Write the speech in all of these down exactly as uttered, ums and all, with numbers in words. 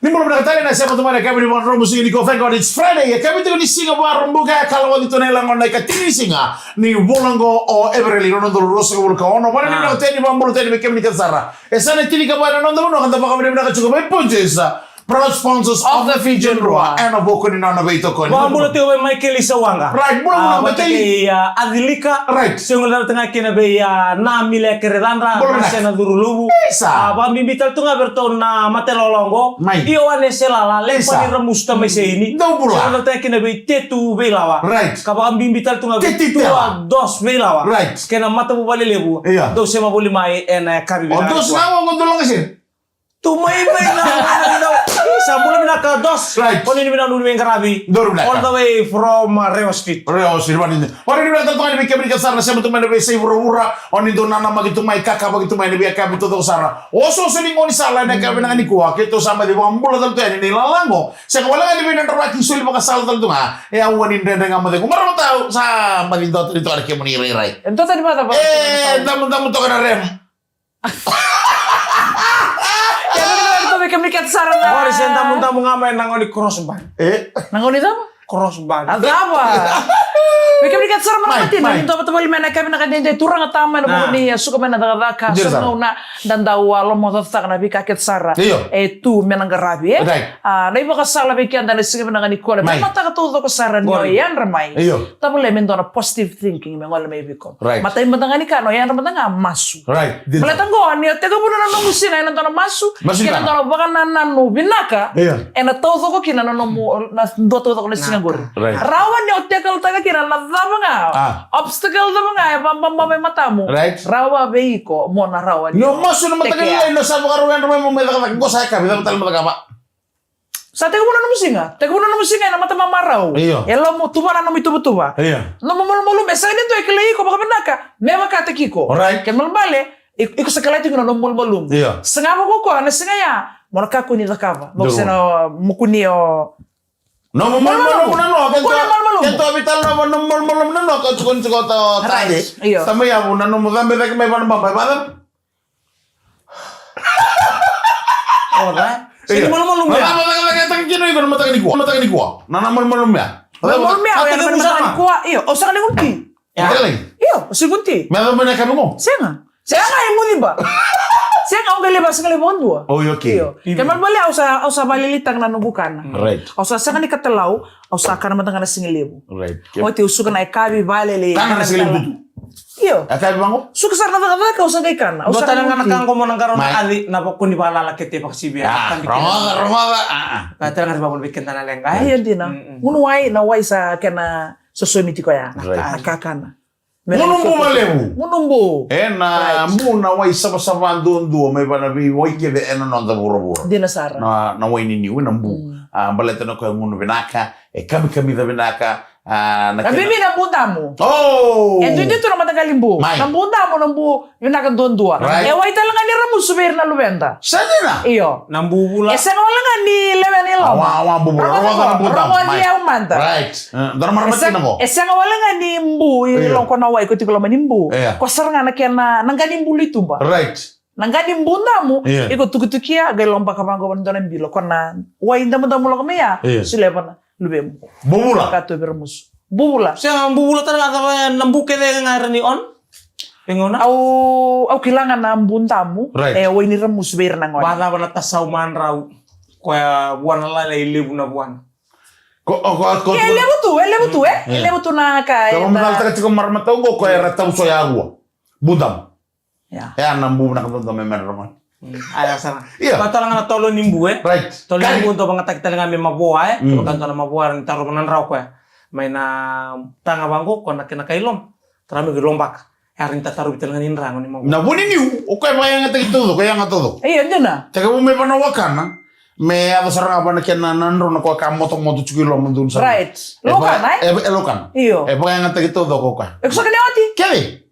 Ni bula vinaka tale na sema tu mai na kevini vakadromu siga ni ko, thank God it's Friday. E kevini tiko ni siga Vakaraubuka, e kalawaci tu na ilagona e katini ni siga ni vula qo o Evereli, rua na udolu ruasagavulu ka ono. Vana ni vinaka teni, vakabula teni vei kemuni kece sara. E sa na tini ka va na noda vanua ka da vakavinavinaka tiko vei Punjas, proud sponsors of the Fijian Drua, ena vuku ni nona veitokoni. Vakabula tiko vei Michael Isawaqa. Right, bula bula Michael. Ia Adilika. Right. Segu lala tanga kina vei ia na Mile Kerecadra, na Sena Curuluvu. Isa. Vakabibi tale tu ga vei ratou na Matelolongo. Mai. Io wane Selala, Lepani Ramusu Tamaiseini. Dou bula. Segu lala tanga kina vei Tetu Veilawa. Right. Ka vakabibi tale tu ga vei Tetu Tua Dos Veilawa. Right. Kei na matavuvale levu. Ia. Dou sema voli mai ena kavi vinaka. O Dos na wa ngo dou laga sini. Tu mai mai na, na, na, na. Sa bula vinaka Dos. Right. Oni ni vinaka nuni veiqaravi. Dou bula. All the way from, uh, Rewa Street. Rewa Street, vani. Oni ni vinaka tale tu ga ni vei kemuni kece sara na sema tu mai na veiyasai vuravura. Oni dou nanamaki tu mai, kakavaki tu mai na veiyakavi taucoko sara. Osooso ni gaunisala ena yakavi vinaka nikua. Keitou sa baci vakabula tale tu yani na ilala qo. Sega wale ga ni veinadravaki, soli vakasala tale tu ga. E au ni dredre ga mo cegu. Marama tau, sa baci dua tani toka na kemuni irairai. E dua tani vata vata. E, damudamu toka na rem. Ia, vei kemuni kece sara na. Ori se damudamu ga mai na gauna ni crossbar. E? Na gauna ni cava? Crossbar. A cava? Vei kemuni kece sara, marama tina, ni dua vata voli mai na yakavi vinaka nikua, turaga tama, ena vuku ni a suka mai na cakacaka, so na gauna da dau a lomacataka na veika kece sara. Io. E tu me na qaravi, e? Right. A, na ivakasala vei keda na siga vinaka nikua, me mataka taucoko sara ni o yadra mai. Io. Tavale me dua na positive thinking me gole mai vei iko. Right. Matai mada ga ni ka, na o yadra mada ga masu. Right. Baleta qo ni o tekivuna na nomu siga ena dua na masu, kei na dua na vakanananu vinaka, ena taucoko kina na nomu, na dua taucoko na siga qori. Right. Rawa ni o tekivuna kina na cava ga, obstacle cava ga e vababa mai matamu. Right. Rawa vei iko mo na rawa ni o masu na mataka lailai, ni o sa vakarau yadra mai mo mai cakacaka, qo sa yakavi, cava tale mo cakava. Sa tekivuna nomu siga, tekivuna nomu siga ena matamamarau. Io. E loma, tuvana nomu ituvatuva. Io. Nomu malumalumu, e sega ni dua e kilai iko vakavinaka me vakataki iko. Right. Kena ibalebale, i-, iko sa kilai tiko na nomu malumalumu. Io. Sega vakaukauwa na siga ya mo na kakua ni cakava. Mo se na mo kua ni o. Nomu malumalumu na noa, kena tua vitala na nomu malumalumu na noa, ka tukuni tiko ta tale. Right. Io. Sa mai yavu na nomu cabe cake mai vana baba, e vacava? Oca. Sega ni malumalumu ya. Cava cakacakataka kina o iko na mataka nikua? Mataka nikua. Na, na malumalumu ya. Malumalumu ya, o ya na mataka nikua. Io, o sega ni gunuti. Io, o sega ni gunuti. Me yacova mai na yakavi qo? Sega. Sega, e muciba. Sega, au qai lai va, sega lai vakadua. Oh, okay. Io. Kena ibalebale au sa, au sa vakalailaitaka na noqu kana. Right. Au sa sega ni katalau, au sa kana mada ga na siga levu. Right. Oti au suka na yakavi, vakalele. Kana na siga levu tu. Io. A kavi vaqo? Suka sara na cakacaka, au sa qai kana. Au sa kana. Dua tale ga na ka qo mo na qarauna, kaci na vako ni vakalala kete vakasivia. Ah, rogoca, rogoca. Ah, ah. Ka tale ga ni vavulu vei keda na leqa. Io, dina. Mm, mm. Gunu wai, na wai sa kena sosomi tiko ya. Right. Na kakana. Gunu bu valevu. Gunu bu. E, na bu na wai savasava duadua mai vana vei wai kece ena noda vuravura. Dina sara. Na, na wai ni niu, na bu. Mm. A, baleta na koya gunu vinaka, e kamikamica vinaka, a, na kena bibi na bu damu. Oh! E duidui tu na mataqali bu. Mai. Na bu damu, na bu vinaka duadua. Right. E wai tale ga ni ramusu vei ira na luveda. Sa dina? Io. Na bu vula. E sega wale ga ni lewe ni loma. Awa, awa, bu vula. Rogoca na bu damu. Rogoca na bu damu. Mai. Rogoca au mada. Right. E, dua na marama tina qo. E sega wale ga ni bu i loma ko na wai ko tiko loma ni bu. Io. Ko sara ga na kena, na qa ni bulu i tuba. Right. Na qa ni bu damu, io, iko tukitukia, qai lobaka vaqo vana dua na bilo, ko na wai damudamu lako mai ya, io, solia vana luvemu. Bubula. Ka tu vei ramusu. Bubula. Sega, bubula tale ga, cava na bu kece ga era ni on? E gauna? Au, au kila ga na bu damu, right, e wai ni ramusu vei ira na gone. Vacava na tasau madrau, koya vuana lailai, levu na vuana. Ko, o, ko, ko, e levu tu, e levu tu, e? Mm. E levu tu na ka, e, ka vamacalataka tiko marama tau qo, koya era tau so ya rua. Bu damu. Ya. Ya na bu vinaka duadua me meda rogoca. Mm. Aya sara. Io. Koya tale ga na tolo ni bu, e? Right. Tolo ni bu, dau vagataki tale ga me mavoa, e? Mm. Dau vagataki na mavoa, ni tarova na drau koya. Mai na taga vaqo, ko na kena kai loma. Tara me qai lobaka. Era ni tatarovi tale ga ni drago ni mavoa. Na vu ni niu, o koya vakayagataki taucoko, koya yaga taucoko. Io, dina. Tekivu mai vana wakana, me yaco sara ga vana kena na drau na koya ka motomoto tiko i loma donu sara. Right. E vaka-, lokana, e? E, e lokana. Io. E vakayagataki taucoko o koya. E kusaka ni oti? Kece.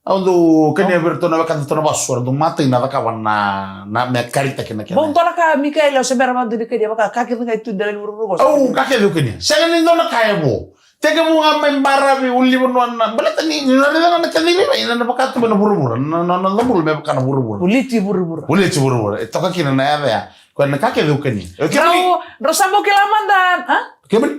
Au dau kania vei iratou na wekada, iratou na vasu, era dau matai na cakava na, na me karitaki na kena. Bau dua na ka, Mikaeli, au se bera vakadua ni kania, vaka ka kece ga e tu dela ni vuravura qo. Au, ka kece au kania. Sega ni dua na ka e vo. Tekivu ga mai baravi, ulunivanua na, baleta ni, ni na raica ga na kece i rairai, na, na vaka tu mai na vuravura, na, na, na cabula me vaka na vuravura. Voliti vuravura. Voliti vuravura. E toka kina na yaca ya. Koya na ka kece au kania. E, kemuni? Drau, drau sa bau kila mada, a? Kemuni?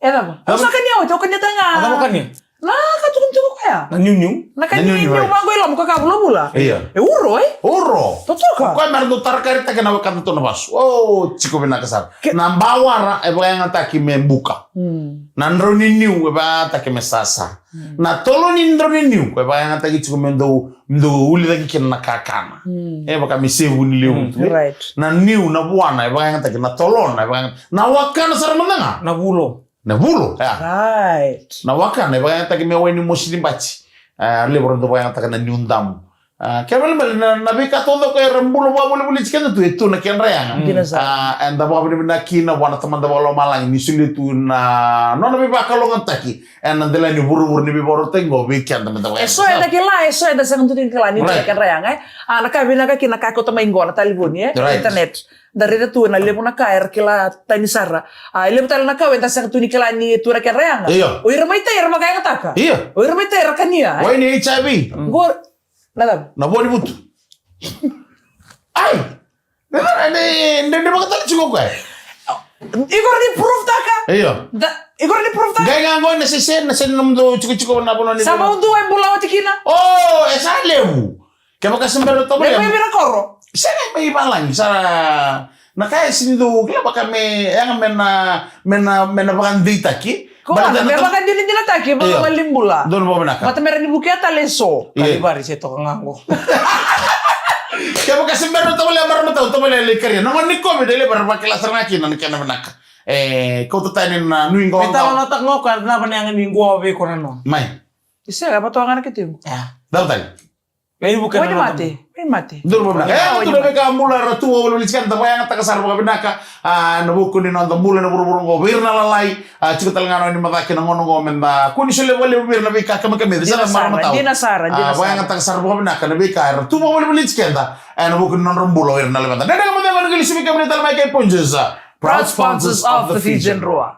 E cava? Au sa kania oti, au kania tale ga. A cava o kania? Na ka tukutuku koya. Na niuniu? Na ka niuniu, vaqo i loma, koya ka vulavula. Io. E uro, e? Uro. Totoka. Koya me ra dau tarakaritaki na wekada tu na vasu. O, tiko vinaka sara. Ke- Na bawara e vakayagataki me buka. Mm. Na drau ni niu e vakayagataki me sasa. Mm. Na tolo ni drau ni niu e vakayagataki tiko me dau, me dau ulicaki kina na kakana. Mm. E vaka me sevu ni levu tu. Right. Na niu, na vuana e vakayagataki, na tolona e vakayagataki. Na wakana sara mada ga. Na vulo. Na vulo, ya. Right. Na wakana e vakayagataki me wai ni mosi ni bati. A, levu ra dau vakayagataka na niu damu. A, kena ibalebale na, na veika taucoko era bula vakavolivoliti keda tu, e tu na kedra yaga. Dina sara. A, eda vakavinavinaka kina vua na Tamada Vakalomalagi ni solia tu na nona veivakalougatataki ena dela ni vuravura ni veivakarautaki qo vei keda meda vakayagataka. E so eda kila, e so eda sega tu ni kila ni tu na kedra yaga, e. A, na ka vinaka kina ka kauta mai qo na talevoni, e? Right. Internet. Da raica tu na levu na ka era kila tani sara. A, e levu tale na ka eda sega tu ni kila ni tu na kedra yaga. Io. O ira mai tai era vakayagataka. Io. O ira mai tai era kania, e? Wai ni H I V. Qo, na cava? Na vua ni vutu. Ai! Ni, ni, ni vakatale tiko koya. Iko ni proof taka? Io. Da, iko ni proof taka? Qai ga qo na sese, na sese na mudu tiko tiko na vanua ni. Sa mudu e bula oti kina? O, e sa levu. Kevaka se bera tovolea. Levu e vei na koro. Sega, e mai valagi, sa na ka e sini dou kila vaka me, yaga me na, me na, me na vakadeitaki. Ko baleta na me ta- vakadinadinataki, io, vakamalibula. Donu vakavinaka. Vata me ra ni vukia tale so. Io. Kalivari se toka ga qo. Kevaka se bera tovolea, mara matau tovolea le karia. Na gone ni COVID, e le vara vakila sara ga kina na kena vinaka. E, kauta tani na nui qo. Me tala na taka qo ka na vane yaga ni qo vei ko na no. Mai. Ise, ka vatoa ga na ketiqu. Ia. Dau tani. Vei vuka na mate. Vei mate. Duru vakavinaka. E, tu na veika bula era tu vakavolivoliti keda, da vakayagataka sara vakavinaka. A, na vuku ni noda bula na vuravura oqo, vei ira na lalai, a, tiko tale ga na wai ni macaki na gauna oqo, meda kua ni solia vakalevu vei ira na veika kamikamica. Dina sara, dina sara, dina sara. Vakayagataka sara vakavinaka na veika era tu vakavolivoliti keda, e, na vuku ni nodra bula o ira na luveda. Dredre ga mada na qai lesu vei kemuni tale mai kei Punjas, proud sponsors of the Fijian Drua.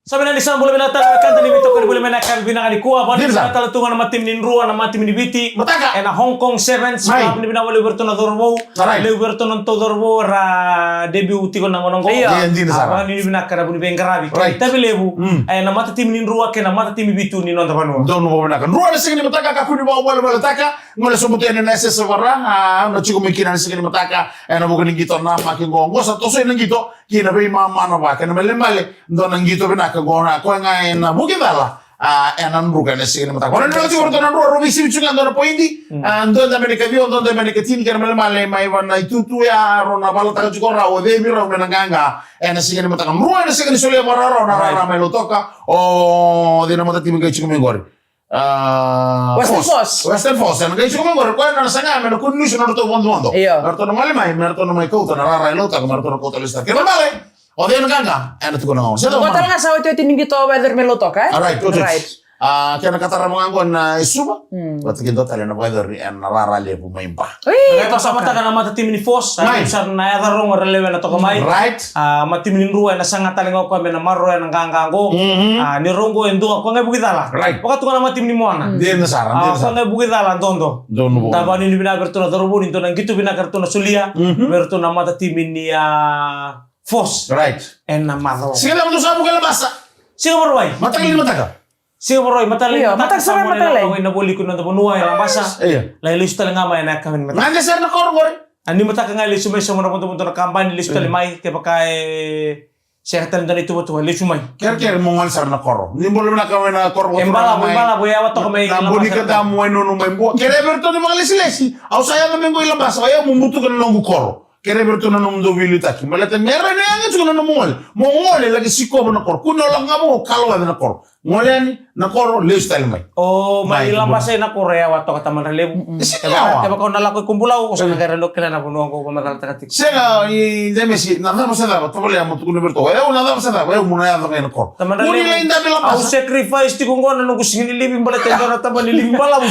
Sa vinaka ni sa bula vinaka tale na wekada ni veitokoni voli mai na yakavi vinaka nikua. Vinaka tale tu ga na matatimi ni Drua, na matatimi ni Viti. Mataka. Ena Hong Kong Sevens. Mai. Vinaka voli vei iratou na cauravou. Alright. Levu vei iratou na nodatou cauravou era debut tiko na gauna oqo. Io. Io, dina sara. A, vakanuinui vinaka na vu ni veiqaravi. Right. Tavi levu. Mm. Ena matatimi ni Drua kei na matatimi vitu ni noda vanua. Donu vakavinaka. Drua na siga ni mataka, kakua ni vakavolivolitaka. Gole sobu tu yani na S S F R, a, au na tiko mai kina na siga ni mataka, ena vuku ni qito namaki qo, qo sa toso ina qito, ki na veimama na vaka, kena ibalebale, dua na qito vinaka qo na, koya ga ena Vuki Cala, a, ena Druka ena siga ni mataka. Ora ni na tiko ratou na Drua, rau veisivi tu ga dua na poidi, a, dua da me na ikaciwa, dua da me na ikatini, kena ibalebale, mai vua na itutu ya, rau na valataka tiko rau, o cei vei rau me na qaqa, ena siga ni mataka. Drua ena sega ni solia vakarawarawa na rara mai Lautoka, o cei na matatimi qai tiko mai qori. A, Western Force. Force. Western Force. Ena qai tiko mai qori, koya na saga me na kua ni lusi na nodratou vodovodo. Io. Me ratou na gole mai, me ratou na mai kauta na rara e Lautoka, me ratou na kauta lesu tale. Kena ibalebale, o cei na qaqa, ena tiko na gauna. Se cava. Qo tale ga sa otioti ni qito weather mai Lautoka, e? Alright, otioti. Right. A, kena ka tarava ga qo na, e, Suva. Mm. Vata kei dua tale na weather ena rara levu mai Ba. Oi, qai toka sa mataka na matatimi ni Force, a, mai. Sa na yaca rogo era lewena toka mai. Right. A, matatimi ni Drua ena saga tale ga o koya me na maroroya na qaqa qo. Mhm. A, ni rau qo e dua, o koya ga e Vuki Cala. Right. Vaka tu ga na matatimi ni Moana. Dina sara, dina sara. A, o koya ga e Vuki Cala, dodo. Donu vakavinaka. Da vakanuinui vinaka vei iratou na cauravou ni dua na qito vinaka eratou na solia. Mhm. Vei iratou na matatimi ni, a, Force. Right. Ena macawa. Siga cava dou sa vuka e Labasa? Siga Vakarauwai. Mataka ni mataka. Siga Vakarauwai, mataka ni mataka. Io, mataka sara, mataka. Sa moni na lako ina voli ko noda vanua e Labasa. Io. Lai lesu tale ga mai ena yakavi ni mataka. Qai sara na koro qori. A, ni mataka ga e lesu mai, sauma na vodovodo na kabani, lesu tale mai, kevaka e sega tale dua na ituvatuva, lesu mai. Kerekere mo gole sara na koro. Ni bula vinaka mai na koro. E balavu, e balavu, e yawa toka mai Labasa. Na boni ka damu e nunu mai Bua. Kerea vei iratou na vakalesilesi. Au sa yaco mai qo i Labasa, au yawa mo butuka na noqu koro. Kerea vei iratou na nomudou veiliutaki. Baleta me ra na yaga tiko na nomu gole. Mo gole laki sikova na koro. Kua ni o lako ga vaqo o kalawaca na koro. Gole yani na koro, lesu tale mai. O, mai Labasa na koro e yawa toka, tamada levu. Sega. Kevaka o na lako i Kubulau, o sa na qai rawa ni o kila na vanua qo vakamacalataka tiko. Sega, i Demesi, na cava se cava, tovolea mo tukuna vei iratou. E, au na cava se cava, e, au mo na yaco ga ina koro. Tamada levu. Kua ni lai dabe Labasa. Au sacrifice tiko qo na noqu siga ni livi, baleta e dua na taba ni livi balavu.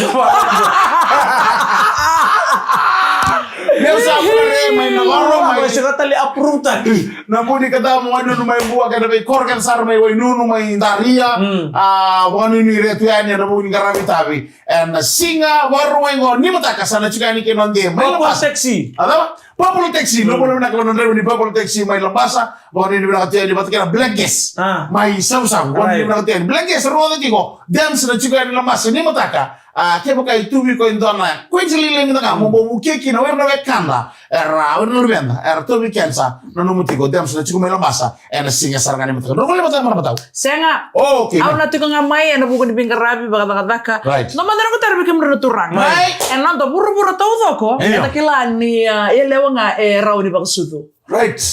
Lewe sa Fare mai Navarro, mai Sekatali approve taki. Na Buni Kadamu, Wainunu mai Bua, kei na veikoro kece sara mai Wainunu, mai Daria. Mm. A, vakanuinui ira tu yani ena vuku ni qaravi tavi. Ena siga Vakarauwai qo, ni mataka sa na tiko yani kei na noda mai Purple Labasa. Taxi. A cava? Purple Taxi. Mm. Na bula vinaka na draiva ni Purple Taxi mai Labasa. Vakanuinui vinaka tu yani vata kei na Black Gas. Ah. Mai Savusavu. Vakanuinui vinaka tu yani. Black Gas, rogoca tiko. Dems na tiko yani Labasa, ni mataka. A, kevaka e tu vei iko e dua na coins lailai mada ga, mo bau vukei kina o ira na wekada, era, o ira na luveda era tauvi kenisa, nanuma tiko, Dems na tiko mai Labasa ena siga sara ga ni mataka. Drau gole mada, marama tau. Sega. Okay, au na tiko ga mai ena vuku ni veiqaravi, vakacakacaka. Right. Na mada noqu taro vei kemudrau na turaga. Right. Ena noda vuravura taucoko, io, eda kila ni, a, yalewa ga e rawa ni vakasucu. Right.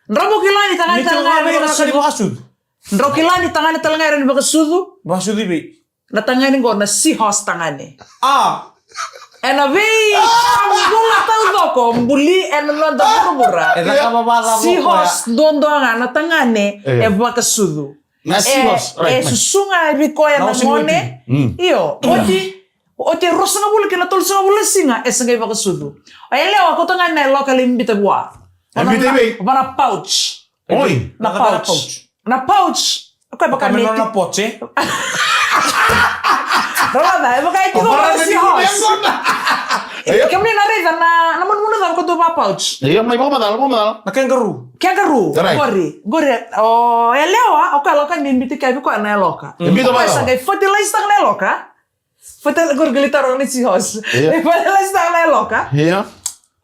Drau bau kila ni tagane tale ga e rawa ni vakasucu. Drau kila ni tagane tale ga e rawa ni vakasucu. Vakasucu i vei? Na tagane qo na seahorse tagane. A. Ena veibula taucoko, buli ena noda vuravura. E cakava vacava o koya. Seahorse duadua ga na tagane e vakasucu. Na seahorse, e, right, e susuga vei koya na gone. Mm. Io, oti, oti e ruasagavulu ki na tolusagavulu na siga, e sa qai vakasucu. O yalewa, kauta ga na yaloka lai bita vua. E bita i vei? Va na pouch. Oi. Na pouch. Na pouch. O koya vaka me nona pouch, e? Rogoca, e vaka e tiko vaka seahorse. Io. Kemuni na raica na, na manumanu cava ko tu va pouch? Io, mai vakamacala, vakamacala. Na kangaroo. Kangaroo. Right. Qori, qori. O yalewa, o koya yaloka ni bita kina vei koya na yaloka. Mm. O koya sa qai fertilize taka na yaloka. Fertilize, qori qai lai taro ni seahorse. Io. Fertilize taka na yaloka. Io.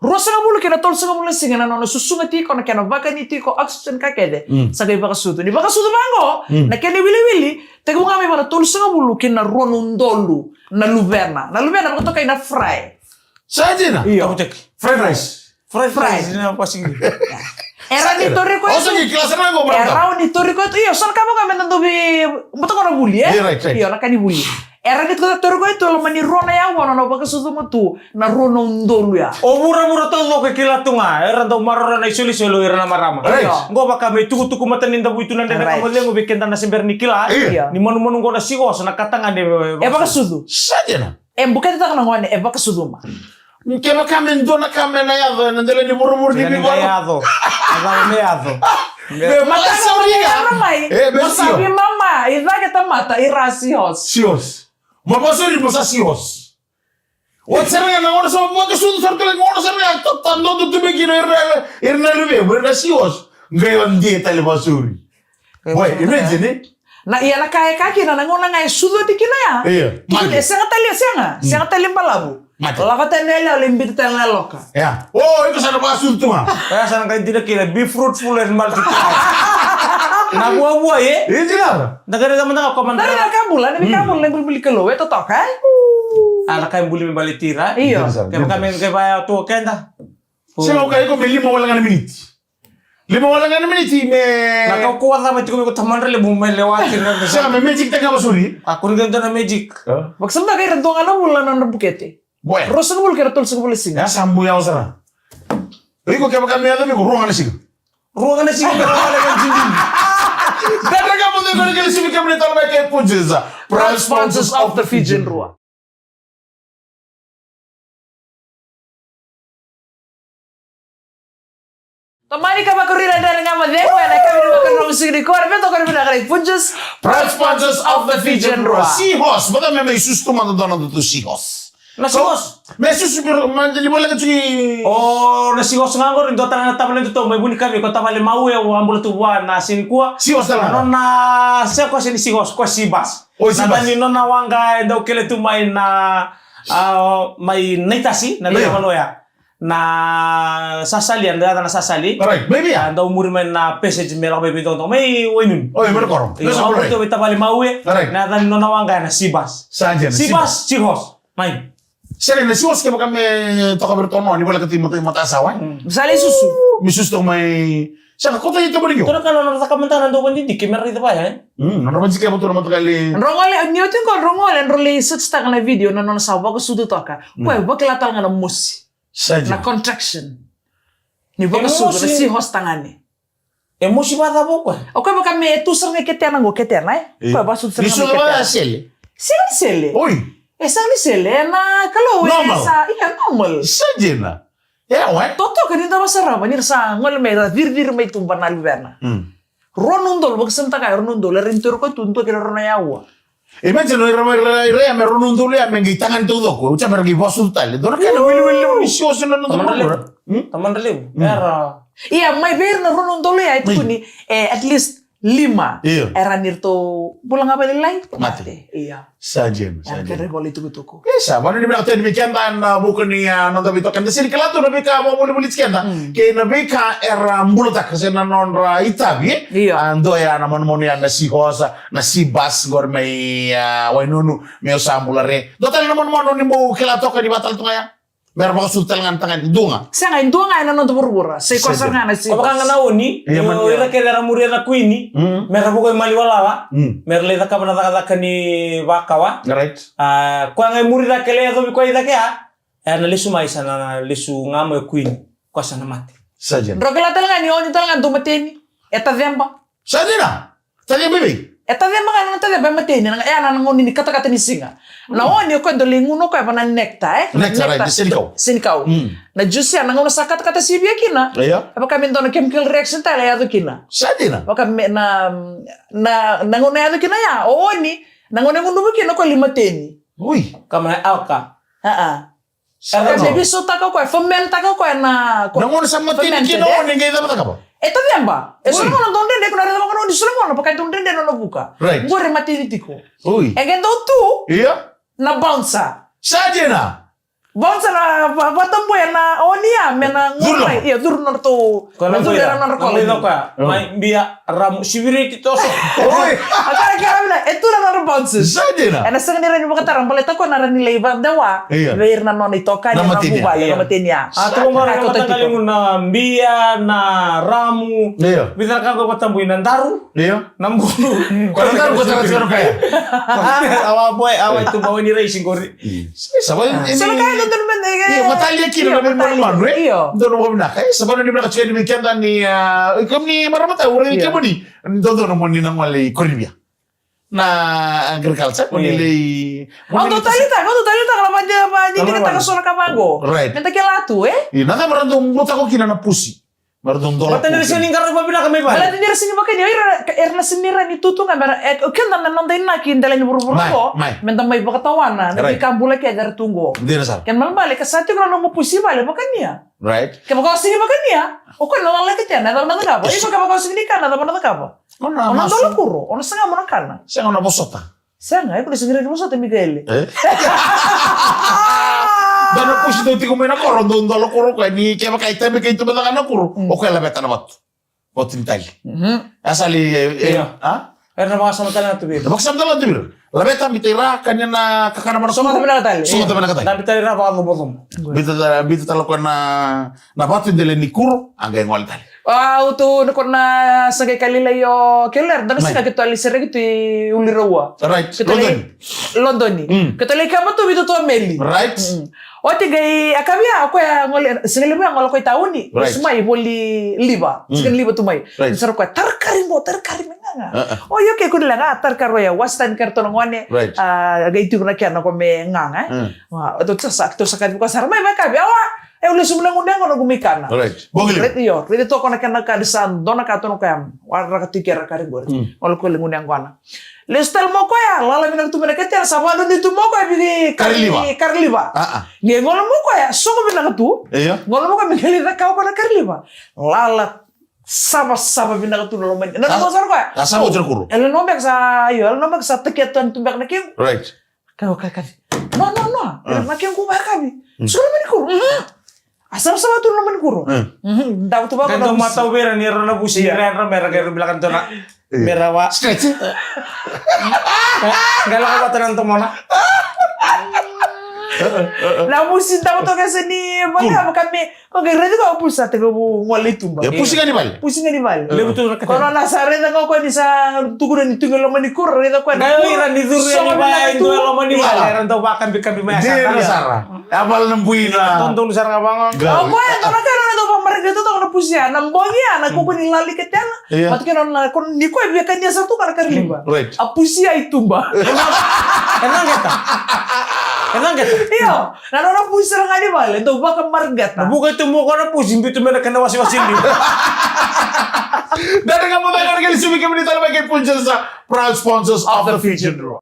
Ruasagavulu ki na tolusagavulu na siga na nona susuga tiko, na kena vakani tiko, oxygen ka kece. Mm. Sa qai vakasucu. Ni vakasucu vaqo, mm, na kena iwiliwili, tekivu ga mai va na tolusagavulu ki na rua na udolu na luvena. Na luvena vakatokai na fry. Sa dina? Io. Tavutaki. Fried rice. Fried rice. Fried. Dina vakasigiri. E rawa ni tori koya tu. Oso ni kila sara qo, brother. E rawa ni tori koya tu. Io, sa na ka vaka me na dovi, bata qo na vuli, e? Io, right, right. Io, na ka ni vuli. Era ni tu tori koya tu, loma ni rua na yaua, nona vakasucuma tu na rua na udolu ya. O vuravura taucoko e kila tu ga, era dau maroroya na isolisoli o ira na marama. Right. Io. Qo vaka me tukutuku mata ni davui tu na dredre ka mo cegu vei keda na se bera ni kila. Io. Ni manumanu qo na seahorse, na ka tagane e vakasucu. Sa dina. E bukete taka na gone, e vakasucuma. Kevaka me dua na ka me na yaco ena dela ni vuravura ni veivakarau. Yaco. Yaco me yaco. Me mata sa uri ya. Mai. E, me sa uri mama, i cake tamata, i ra seahorse. Seahorse. Mo vakasucuri mo sa seahorse. Oti sara ga na gauna sa vakasucu sara tale, gauna sara ga, ta, ta, dodo tu me kina ira na, ira na luvemu, ira na seahorse. Qai o dia tale vakasucuri. Boy, imagine, e? Na, ia na ka e ka kina, na gauna ga e sucu oti kina ya. Io. Tiko ni, mate. E sega tale, e sega. Mm. Sega tale balavu. Mate. Lako tale na yalewa, lai bita tale na yaloka. Ia. O, iko sa na vakasucu tu ga. Ia, sa na qai dina kina, be fruitful and multiply. Na vuavua, e? E dina. Na qai raica mada ga ko mada. Na veika bula, na veika bula, na ibulibuli Kalou, e totoka, e? A, na ka e buli me baleti ira. Io. Kevaka me qai vaya tu o keda. Sega, o ka iko me lima wale ga na miniti. Lima wale ga na miniti me. Na kaukauwa cava e tiko vei iko tamadra levu me lewa kina. Sega, me magic taka ga vasuri. A, kua ni dua na magic. Vakasama ga ira dua ga na vula na nodra bukete. Boy. Ruasagavulu kei na tolusagavulu na siga. Ya sa buya sara. Iko kevaka me yaco vei iko rua ga na siga. Rua ga na siga me rua ga na siga. Dredre Ga Mo Cegu ena kena sivi kemuni tale mai kei Punjas. Proud sponsors of the Fijian Drua. Tomani ka vakarui na Dredre Ga Mo Cegu ena yakavi ni Vakarauwai siga nikua, me tokoni vinaka na Punjas. Proud sponsors of the Fijian Drua. Seahorse, vata me mai susu tu mada dua na dua tu seahorse. Na seahorse. Me susu biro, ma ni voleka tiko. O, na seahorse ga qori, dua tale na tavale dua tu mai Vunikavi, ko tavale Maue, au a bula tu vua na siga nikua. Seahorse tale ga. Nona, se ko se ni seahorse, ko Seabass. O, Seabass. Na yaca ni nona waqa e dau kele tu mai na, a, mai Naitasi, na veivanua ya. Na Sasali, a, na yaca na Sasali. Right, maybe, yeah. A, dau muri mai na passage me lako mai Vitokotoka, mai Wainunu. Oi, mai na koro. Io, au koro mai tavale Maue. Right. Na yaca ni nona waqa na Seabass. Sa dina, Seabass, Seabass. Seahorse. Mai. Sega, na seahorse kevaka me toka vei iratou na, ni voleka tu i mata, i matasawa, e? Mm. Sa lai susu. Me susu toka mai. Sega, kauta i toka mai. Tou na ka nodra caka mada na dau vadidike me raica vaya, e? Mm, nodra vadidike vata na mataqali. Drau gole, ni oti qo, drau gole, drau lai search taka na video, na nona sa vakasucu toka. Mm. Koya e vakila tale ga na mosi. Sa dina. Na contraction. Ni vakasucu, na seahorse tagane. E mosi vacava o koya? O koya vaka me tu sara ga i ketena qo, ketena, e? Io. Koya vakasucu sara ga i ketena. Ni sucu vaka sele? Sega ni sele. Oi. E sega ni sele, e na Kalou, e sa, ia, normal. Sa dina. E, oe. Totoka ni da vasarava, ni ra sa gole mai, ra ciriciri mai tuba na luvena. Mm. Rua na udolu, vakasamataka, rua na udolu, era ni toro koya tu, dua kei na rua na yaua. Imagine, ira, ira, ira, ira, me rua na udolu ya, me qai tagane taucoko. Uca me ra qai vasu tale. Dua na kena wiliwili levu ni sio, sio na udolu. Tamadra levu. Hmm? Tamadra levu. Hmm. Era. Ia, mai vei ira na rua na udolu ya, e tukuni, e, at least, lima. Io. Era ni ratou bula ga vakalailai. Mate. Mate. Ia. Sa dina, sa dina. Era kere voli tukutuku. E sa, vanua ni vinaka tu yani vei keda na vuku ni, a, noda veitokani. Da sega ni kila tu na veika vakavolivoliti keda. Mm. Kei na veika era bulataka se na nodra itavi, e? Io. A, dua ya na manumanu ya na Sea Horse, na Sea Bus, qori mai, a, Wainunu, meu sa bula re. Dua tale na manumanu ni bau kila toka ni vakatalanoa tu ga ya. Mera vakasucu tale ga na tagane, dua ga. Sega, e dua ga ena noda vuravura. Sa i koya sara ga na Sea Horse. Ko vaka ga na Oni, io, io, ira kece era muria na Kuini, mm, mera vuka i maliwa lala, mm, mera lai cakava na cakacaka ni vakawa. Right. A, koya ga e muri cake, lai yacovi koya i cake ya, e na lesu mai, sa na lesu ga mai o Kuini, koya sa na mate. Sa dina. Drau kila tale ga ni Oni tale ga dau mateni. E taceba. Sa dina. Taceba i vei? E taceba ga, na taceba e mateni, na, e na, na gauna ni katakata ni siga. Na, mm, Oni o koya dau lai gunu o koya va na nectar, e? Nectar, right, na senikau. Senikau. Mm. Na juice ya, na gauna sa katakata sivia kina. Io. E vaka me dua na chemical reaction tale e yaco kina. Sa dina. Vaka me, na, na, na gauna e yaco kina ya, o Oni, na gauna e gunuva kina o koya lai mateni. Ui. Kama na alka. A, a. Era me veisautaka o koya, ferment-taka o koya na, na gauna sa mateni kina o Oni, e qai cava cakava? E taceba. E so na gauna dau dredre, ko na raica vaka na Oni, so na gauna vaka e dau dredre na nona vuka. Right. Qori e mateni tiko. Oi. E qai dau tu. Io. Na bouncer. Sa dina. Bouncer na va-, vatabuya na Oni ya, me na curu. Ia, curu na ratou. Ko na curu era na ratou. Mai bia, ramu, siviri ki toso. Oi. A tara kera vina, e tu na nodra bounces. Sa dina. E na sega ni rawa ni vakatara, baleta ko na rawa ni lai vakadewa. Io. Vei ira na nona itokani, na mateni ya. Io. Na mateni ya. A tu qori na mataqali, na bia, na ramu. Io. Vica na ka ko vatabuya, na daru. Io. Na bulu. Ko na daru ko tara tiko na kaya. Awa boy, awa tu bawa ni raisi qori. Io. Sa va, sa na kaya dodonu me, e, io, matalia kina na veimanumanu, e? Io. Dodonu vakavinaka. E, sa vanua ni vinaka tiko yani vei keda ni, a, kemuni marama, tou raici kemuni. Dodonu mo ni na gole i Korinivia. Na agriculture, mo ni lai, mo ni lai. Au dau taleitaka, au dau taleitaka na vadi, vadi ni keda ka so na ka vaqo. Right. Me da kila tu, e? Io, na cava era dau butako kina na pusi. Mera dau dola. Baleta ni ra sega ni qaravi vakavinaka mai vale. Baleta ni ra sega ni vakani, o ira, era na sega ni rawa ni tu tu ga, mera, e, o keda na noda inaki dela ni vuravura qo, me da mai vakatawana na veika bula kece era tu qo. Dina sara. Kena ibalebale, ke sa tiko na nomu pusi i vale, vakania. Right. Kevaka o sega ni vakania, o koya na lala kece ya, na cava na cakava? Iko kevaka o sega ni kana, na cava na cakava? O na dola kuro, o na saga mo na kana. Sega, o na vosota. Sega, e, ko na sega ni rawa ni vosota, Mikaele. E? Dua na pusi dau tiko mai na koro, dau dola kuro o koya, ni kevaka e tabe kei tuba caka na kuro, mm, o koya laveta na vatu. Vatu ni tali. Mhm. A sa li, e, e, io, a? Era na vakasama tale ga tu vei ira. Vakasama tale ga tu vei ira. Laveta, biuta i ra, kania na kakana mana kuro. Sogota vinaka tale. Sogota vinaka tale. Dabe tale i ra, vakacovocovo. Biuta tale, biuta tale o koya na, na vatu dela ni kuro, a qai gole tale. Au tu na koro na sa qai kalila io, kele era dua na siga keitou a lai sereki tu i Uliraua. Right. Keitou lai Lodoni. Lodoni. Mm. Keitou lai kaba tu, vitu tu a meli. Right. Mm. Oti qai a kavi ya, o koya gole, siga levu ya gole o koya i tauni. Right. Lesu mai voli liva. Mm. Siga ni liva tu mai. Right. Sa ra o koya, tara kari qo, tara kari me gaga. Uh-uh. O io, ke kua ni leqa, tara kari o ya, wasi tani kari tona gone. Right. A, qai tiko na kena ko me gaga, e. Mm. Wa, tou sa, tou sa kaci ko sara mai, mai kavi, awa. E, au lesu mai na gunu yaqona qu mai kana. Right. Bogi levu. Right, io. Raici toka na kena ka, ni sa dua na ka toka na ka ya. Waraka tu kera kari qori. Mm. Gole koya lai gunu yaqona. Lesu tale mai o koya, lala vinaka tu mai na ketena, sa vadroni tu mai o koya vei kari liva. Kari liva. A, a. Qai gole mai o koya, sogo vinaka tu. Io. Gole mai o koya me qai lai cakava o koya na kari liva. Lala savasava vinaka tu na lomani. Na lomani sara o koya. A, sava oti na kuro. E lomani beka sa, io, e lomani beka sa takia tu yani tu beka na kequ. Right. Ka, ka, ka. No, no, no. Ah. Na kequ vakayakavi. Mm. Sa lomani kuro. Mhm. A savasava tu na lomani kuro. Mm. Mhm. Dau tu vaka. Ka dau matau vei ira ni ra na vusi, ira, ira, mera qai ra bilaka dua na. Io. Mera wa. Stretch. Qai lako vata na domona. Na vusi dau toka sa ni vaka, vaka me Ko qai raici koya o pusi sa tekivu gole i tuba. E pusi ga ni vale. Pusi ga ni vale. Levu tu na katena. Ko nona sa raica ga o koya ni sa tukuna ni tu ga e loma ni kuro, raica koya na kuro. Qai ira ni curu yani vaya e dua e loma ni vale, era dau vakabikabi mai. Dina sara. E a vale na buina. Dodonu sara ga vaqo. O koya dua na ka nona dau vakamareqeta toka na pusi ya, na bogi ya, na kukuni lali ketena. Io. Mata kena nona, ko ni koya via kania sa tu ga na kari liva. Right. A pusi ya i tuba. E na qeta. Io, na nona pusi sara ga ni vale, dau vakamareqeta. Na vuka tu mo ko na pusi, biu tu me na kena wasiwasi liu. Dada ga mo veka na kena sivi kemuni tale mai kei Punjas, proud sponsors of the Fijian Drua.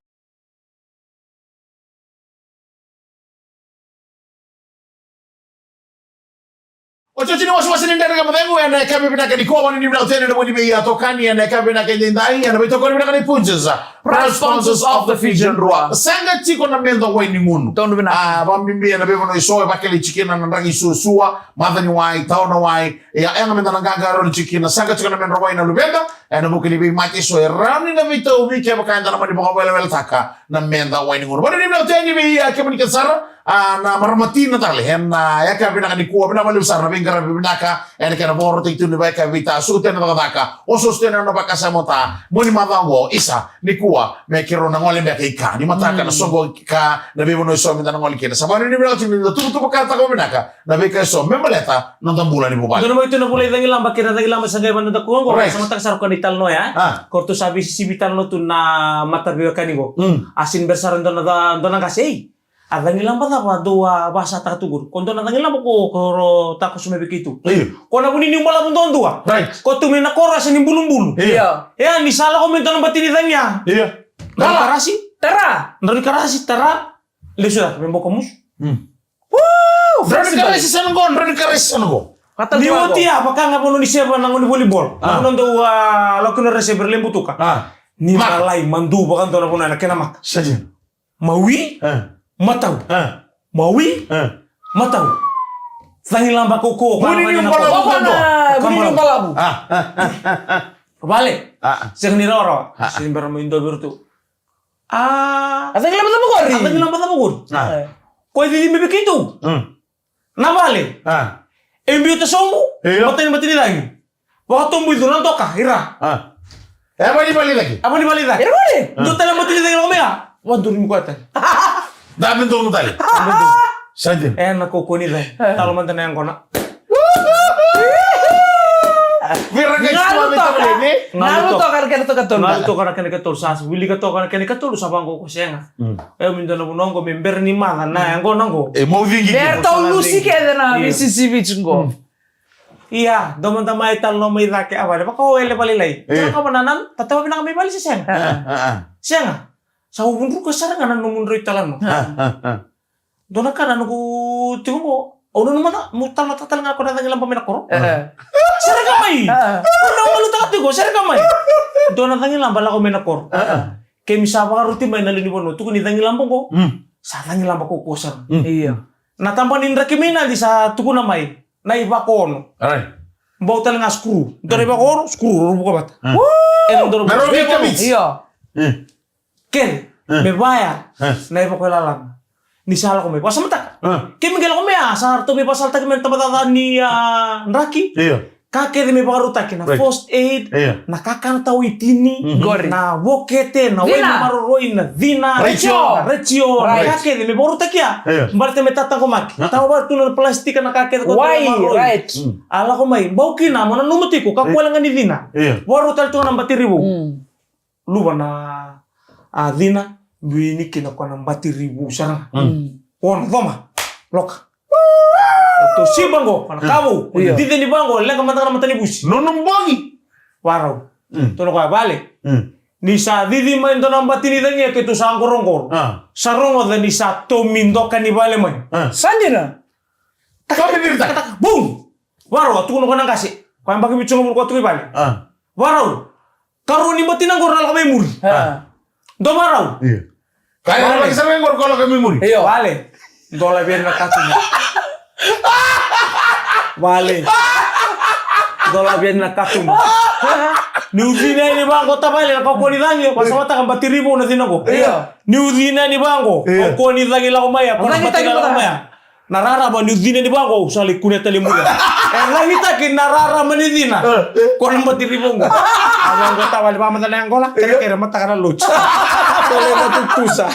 Otioti ni wasewase ni Dredre Ga Mo Cegu ena yakavi vinaka nikua, vanuinui vinaka tu yani ena vuku ni veitokoni ena yakavi vinaka edaidai ena veitokoni vinaka ni Punjas, proud sponsors of the Fijian Drua. Sega tiko na meca wai ni gunu. Donu vinaka. A, vakabibi ena veivanua eso e vakilai tiko kina na draki suasua, maca ni wai, tawa na wai, e yaga meda na qaqarauni tiko kina, sega tiko na medra wai na luveda, ena vuku ni veimate eso e rawa ni na veitauvi kevaka eda na mani vakaweleweletaka na meca wai ni gunu. Vanuinui vinaka tu yani vei, a, kemuni kece sara, a, na marama tina tale ena yakavi vinaka nikua, vinaka vakalevu sara na veiqaravi vinaka ena kena vakarautaki tu ni vakayakavi, veitasuka tu ena cakacaka, osooso tu ena nona vakasama, ota, mo ni macawa oqo, isa, nikua, me keirau na gole beka i ka, nimataka na soqo ka, na veivanua eso meda na gole kina. Sa vanuinui vinaka tu ni da tuvatuvataka vinaka na veika eso me baleta na noda bula ni vuvale. Dua na mai tu na vula i cagilaba kei na cagilaba sa qai vana da kua oqo. Right. Sa mataka sara ko na italanoa ya. A. Ko ratou sa veisisivi talanoa tu na mataveiwekani qo. Mm. A sini bera sara dua na ca-, dua na qase, ei. A cagilaba cava dou a vasataka tu qori? Ko dua na cagilaba ko, ko ro takoso mai vei keitou. Io. Ko na vuni ni balavu duadua. Right. Ko tu mai na koro a sini bulubulu. Io. Io. Ia, ni sa lako mai dua na bati ni cagi ya. Io. Drau ni karasi. Tara. Drau ni karasi, tara. Lesu cake, me boko musu. Mm. Woo! Drau ni karasi sa na qo, drau ni karasi sa na qo. Ni oti ya, vaka ga vanua ni seva na gone volleyball. A. Na vanua dau, a, lako kina o Reseve, Lebutuka. A. Ni malai, madu vakadua na vanua ena kena maka. Sa dina. Mawi, a, matau. A. Mawi, a, matau. Cagilaba kaukaua. Vuni ni balavu. Vuni ni balavu. A, a, a, a. Vale. A, a. Sega ni rawarawa. A, a. Sega ni bera mai dua vei iratou. A. A cagilaba cava qori? A cagilaba cava qori? A. E. Ko e cici mai vei keitou. Mm. Na vale. A. E biuta sobu. Io. Matai ni bati ni cagi. Vakatobu i cula na doka, ira. A. E vale, vale cake. A vale, vale cake. Ira vale. A. Dua tale na bati ni cagi lako mai ya. Vaduri mai koya tale. Dabe donu tale. Sa dina. E na kaukaua ni cagi. A. Talo mada na yaqona. Vira ga i sua me tavale, ne? Galu toka na kena ikatolu. Galu toka na kena ikatolu. Sa wilika toka na kena ikatolu, sa vaqo ko sega. Mm. E, me dua na vanua qo me bera ni maca na yaqona qo. E, mo cigi. Me tau lusi kece na V C C Viti qo. Mm. Ia, dua mada mai tale na mai cake a vale. Vaka o ele vale lai. E. Tale ka vana nan, tatawa vinaka mai vale se sega. A, a, a. Sega. Sa vudruka sara ga na nomu drau italanoa. A, a, a. Dua na ka na noqu tiko qo, au nanuma mada, meu taleitaka tale ga ko na cagilaba mai na koro. E. Sereka mai. A. Au na walutaka tiko, sereka mai. Dua na cagilaba lako mai na koro. A, a. Keimami sa vakaroti mai na lewe ni vanua, tukuni cagilaba qo. Mm. Sa cagilaba kaukaua sara. Mm. Io. Na taba ni draki mai Nadi sa tukuna mai na ivako ono. Alright. Bau tale ga skru. Dua na ivako ono, skru, rau vuka vata. Mm. E na dua na vuka. Io. Mm. Kece, e, me vaya, e, na ivako e lalana. Ni sa lako mai, vakasamataka. E. Keimami qai lako mai, a, sa ratou mai vakasalataki mai na tabacakacaka ni, a, draki. Io. Ka kece me vakarautaki, na, right, first aid, io, na kakana tawa i tini, mhm, qori, na vokete, na wai ni maroroi, na cina, retio, na retio, right, ka kece me vakarautaki ya. Io. Baleta me tataqomaki. A. Tawa vata tu na plastic na ka kece ko wai, maroroi. Right. Mm. A lako mai, bau kina, mo nanuma tiko, kakua, io, wale ga ni cina. Io. Vakarau tale tu ga na batiri vou. Mm. Luva na, a, cina, biu yani kina ko na batiri vou sara ga. Mm. Ko na coma, loka. Tou siba qo, ko na ka vou, ko na, io, cici yani vaqo, leqa mada ga na matanivusi. Nunu bogi. Varau. Mm. Tou na koya vale. Mm. Ni sa cici mai dua na bati ni cagi, keitou sa qoroqoro. A. Sa rogoca ni sa tomi doka ni vale mai. A. Sa dina. Tomi viri taka. Taka, taka, bum! Varau, a tukuna ko na qase. Ko yabaki vitusagavulu ko a tuku i vale. A. Varau. Karua ni batina qori na lako mai muri. A. Dua varau. Io. Ka, vale, lako sara mai qori ko lako mai muri. Io. Vale. Dola vei na katuba. Vale. Dola vei na katuba. Niu cina yani vaqo tavale na kaukaua ni cagi, vakasamataka batiri vou na cina qo. Io. Niu cina yani vaqo, io, kaukaua ni cagi lako mai ya, ko na batiri lako mai ya. Na rarama niu cina yani vaqo, au sa lai kunea tale muria. E cagitaki na rarama ni cina. E, e. Ko na batiri vou qo. A vaqo tavale, vakamacala na yaqola, kerekere, mataka na lotu. Tole na tutusa.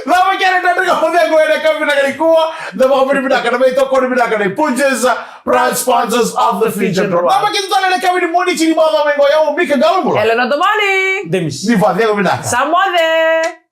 Cava kere na Dredre Ga Mo Cegu ena yakavi vinaka nikua, na vakavinavinaka, na veitokoni vinaka nei Punjas, proud sponsors of the Fijian Drua. Cava kece tale ena yakavi ni Moniti ni macawa mai qo, o yau o Mika Qalobula. Elena Tomani. Demis. Ni vakacegu vinaka. Sa moce.